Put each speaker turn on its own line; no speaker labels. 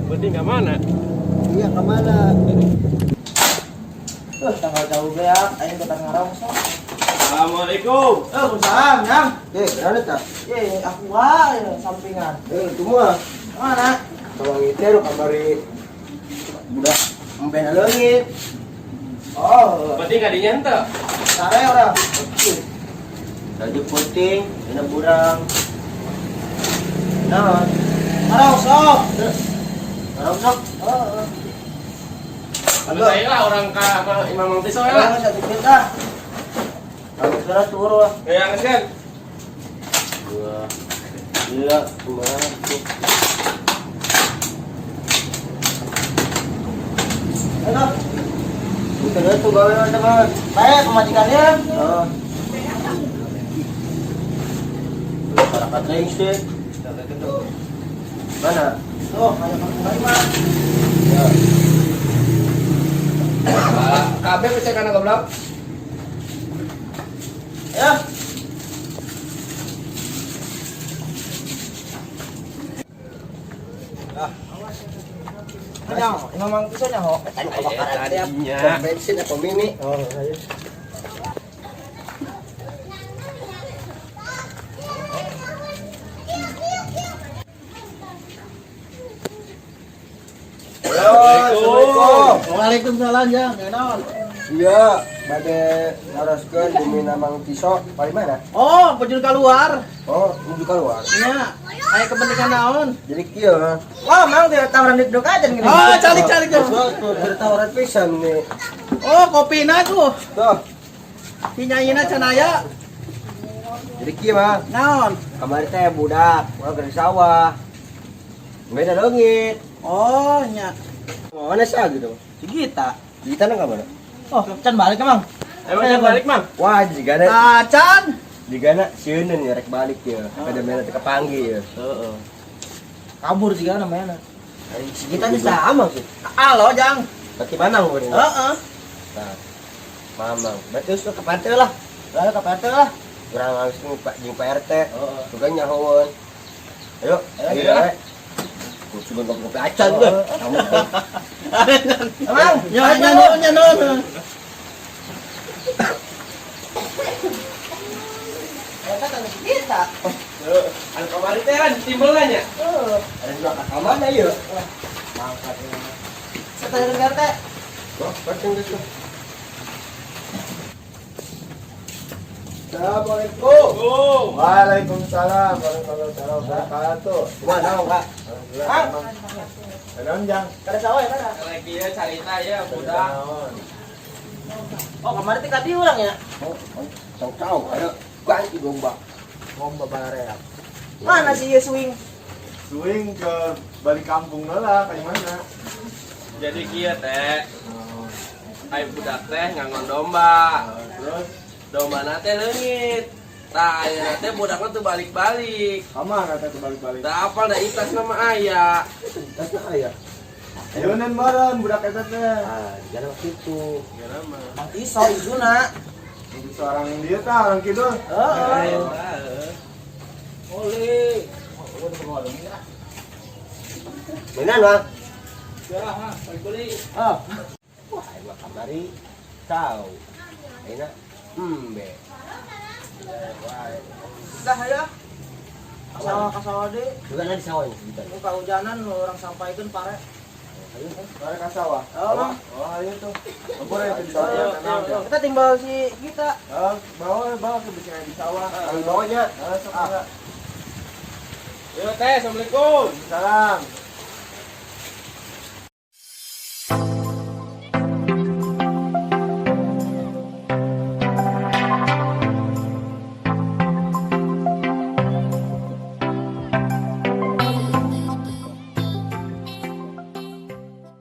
Penting ke mana?
Iya, ke mana?
Tuh, tanggal jauh beak, aing datang ngarongsok.
Assalamualaikum.
Eh, salam, Yang.
Eh, berapa tak?
Eh, aku wae sampingan.
Eh, itu mah.
Mana?
Kalau itu lu kamari budak emben leungit.
Oh,
Penting kadinya henteu.
sare orang.
Lagi puting, dina burang. Naon?
Ngarongsok.
Ngarongsok.
Heeh.
Anu saya lah orang ka Imam Mang Tiso ya lah.
Orang satu kita. Kalau sudah turu lah.
Eh, yang kan.
Dua. Gila, kumaha tuh.
Ayo.
Bukan itu gawe teman.
Baik, pemajikannya.
Oh. Para katring sih. Mana?
Tuh, kayak kamu mah.
Ya.
KB pecah kana goblok.
Ya.
Ah.
Nyaho, imam Mang Tiso nyaho.
Tadi kebakaran
Tadinya.
Pom bensin apa mini?
Oh, ayo.
Assalamualaikum.
Waalaikumsalam, Jang. Ya naon?
Iya, bade naroskeun bumi Mang Tiso paling mana?
Oh, baju keluar.
Oh, menuju keluar.
Nya, aya kepentingan naon?
Jadi kieu.
Wah, Mang tidak tawaran di duduk aja gini. Oh, calik calik.
Tuh, bertawaran pisan nih.
Oh, kopina tuh.
Tuh,
Pinyayina can aya.
jadi kieu mah.
Naon?
Kamari teh budak, urang keur di sawah. Beda leungit.
Oh, nya.
Mana sih gitu?
Si Gita.
Kita nang ka mana?
Oh, can balik emang.
Emang can balik, Mang?
Wah, jigana
Ah, can.
jigana sieuneun ya rek balik ya. Kada mena teh kapanggih ya.
Heeh. Kabur juga namanya.
Si Gita ini sama sih.
Halo, Jang.
Berarti mamang gue
Heeh.
Nah, mamang. Berarti harus ke pantai lah.
Lalu ke PT lah.
Kurang langsung Pak jeung Pak RT.
Heeh.
Juga nyahoan. Ayo,
Ayo,
ayo.
ayo.
Gua cuma ngopi acan gue.
Emang, nya nya nuhun, nya nuhun. Eta kan kita.
Anu kamari teh kan timbelan nya.
Heeh.
Ada juga ke mana ya?
Mangkat. Saya tanya ke RT.
Wah, penting gitu. Assalamualaikum.
Oh.
Waalaikumsalam warahmatullahi wabarakatuh.
Gimana, Kak?
Alhamdulillah.
Ah.
Naon, Jang?
Kada sawah ya, kada?
Lagi ya carita ya budak.
Naon?
Oh, kemarin teh kadi urang ya.
Oh, tahu ada ganti domba.
Ngomba barea.
Mana sih ieu swing?
Swing ke balik kampung lah, kayak mana?
Jadi kieu teh,
Oh,
ai budak teh ngangon domba.
terus
Domba teh leungit. Tah ayeuna teh budakna tuh balik-balik.
kamana teh balik-balik?
Tah apal da itas nama aya.
Tasna aya.
Ayeunan meureun budak eta teh.
Ah, jangan waktu itu.
Mah.
Mang Tiso izuna.
Mungkin seorang dia tah, orang kidul.
Heeh.
Oleh.
Mainan, Bang.
Ya, ha, balik beli.
Oh,
Wah, aing mah kamari tahu. Ayeuna embe.
dah ya. Kasawah kasawah deh.
Juga nanti sawah ini segitu.
Muka hujanan orang sampaikan pare.
Ayo,
Bare ka sawah.
Oh, Bang.
Oh, ayo tuh. Lembur ya di sawah ya, tenang ya.
Kita timbal si kita.
Oh, bawa bawa ke bikin di sawah.
Kami bawanya.
Ah, sok enggak.
Yo teh, Assalamualaikum.
Salam.